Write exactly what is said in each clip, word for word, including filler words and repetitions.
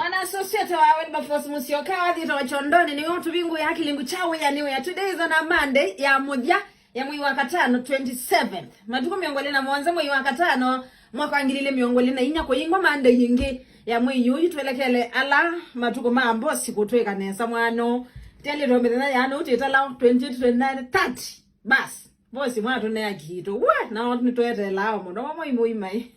Na associate wa Wilberforce Musyoka wathĩtwe wa Kyondoni nĩwe ũtũvingũĩa kĩlungu kya Wĩa nĩ Wĩa. Today is on a Monday ya mũthya ya mwei wa katano, twenty-seventh. Matukũ mĩongo ĩlĩ na mũonza mwei wa katano, mwaka wa ngili ilĩ mĩongo ĩlĩ na inya, kũyingwa Monday yĩngĩ ya mwei ũyũ. Twelekele ala matukũ ma mbosi kũtwĩka nesa mwano. Tĩalĩtwe mĩthenya ya nũu twĩtala twenty-eight, twenty-nine, thirty. Bas, mbosi mwatũnea kitu. We, nao nĩtweteelaa mũno, wamwe imũimai.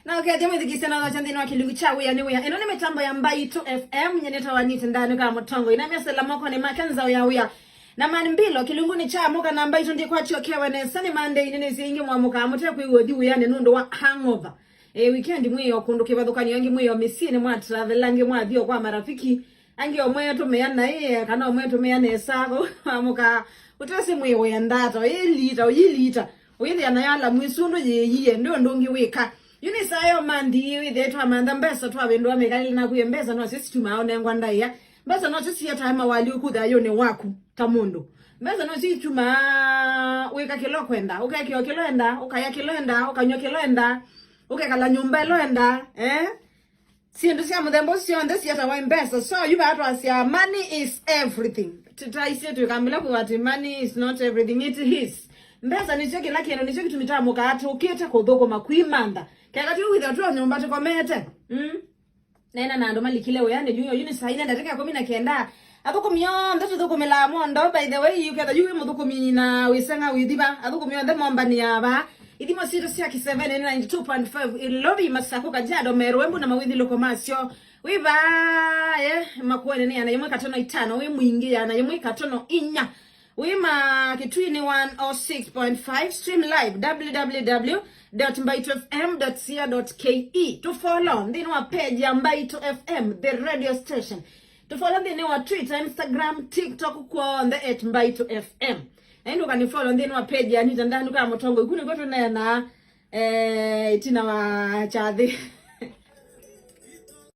Na ũkethĩa mwĩthikĩĩsya na thokya nthĩnĩ wa kĩlungu kya Wĩa nĩ Wĩa. Ĩno nĩ mĩtambo ya Mbaitũ F M, nye nĩtawanĩte Ndanu ka Mũtongo. Ĩnamyasela mokonĩ make nzaũ ya wĩa. Na man mbilo, kĩlungunĩ kya mũka na Mbaitũ ndikwatyo kewe nesa nĩ Monday nĩ nĩsĩ ingĩ mwamũkaa mũte kwĩw'a ũthi wĩanĩ nũndũ wa hangover. E, weekend mwĩo kũndũ kĩvathũkanyo, angĩ mwĩo mĩsyĩnĩ mwatravela, angĩ mwathio kwa marafiki. Angĩ omwe tũmea naĩ, kana omwe tũmea nesa, amũka, ũtesĩ mwĩ wenda ata, ũyĩlita, ũyĩlita, ũyĩthĩa nayo ala mwĩsũndũ yĩyie, ndĩ ũndũ ũngĩ wĩka. Yu nĩ saa yo manthi, wĩthĩe twamantha mbesa, twavĩndũa mĩkalĩle naku, mbesa nosyo situmaa ũnengwa ndaĩa. Mbesa nosyo sietae mawali ũku thayũnĩ waku, ta mũndũ. Mbesa nosyo itumaa wĩka kĩla ũkwenda, ũkekĩa kĩla ũenda, ũkaya kĩla ũenda, ũkanywa kĩla ũenda, ũkekala nyũmba ĩla ũenda, eh? Syĩndũ sya mũthemba ũsu syonthe syĩtawa mbesa. So, yu vaa twasya, money is everything. Tũtaisye twĩkambĩla kuwa atĩ money is not everything. It is. Mbesa nĩsyo kĩla kĩndũ, nĩsyo kĩtumi twamũkaa tũkĩte kũthũkũma, kwĩmantha. Keka tũu wĩthĩa twĩ o nyũmba tũkomete. Mm? Neena na andũ malikile wĩanĩ yu, yu nĩ saa inya ndatĩka ĩkũmi na kenda. Athũkũmi onthe tũthũkũmĩlaa mondo, by the way, ũkethĩa yu wĩ mũthũkũmi na wĩseng'a wĩthiva, athũkũmi onthe mombanĩaa vaa. Ithimo sitũ sya kĩseveni nĩ ninety two point five Ilovi, Masakũ, Kajiado, Meru, Embu na mawĩthilũko masyo. Wĩ vaa, eh, Makueni nĩ ana ĩmwe katono itano, wĩ Mwingĩ ana ĩmwe katono inya. Wĩ ma Kitui nĩ one oh six point five, stream live, W W W dot mbaitũ F M dot co dot K E. Tũ follow nthĩnĩ wa page ya Mbaitũ F M, the radio station. Tũ follow nthĩnĩ wa Twitter, Instagram, TikTok, kw'onthe at Mbaitũ F M. Na ĩndĩ ũkanĩ follow nthĩnĩ wa page ya Nita Ndanu ka Mũtongo. Iku nĩkw'o tũneenaa, eh, ĩtina wa kyathĩ.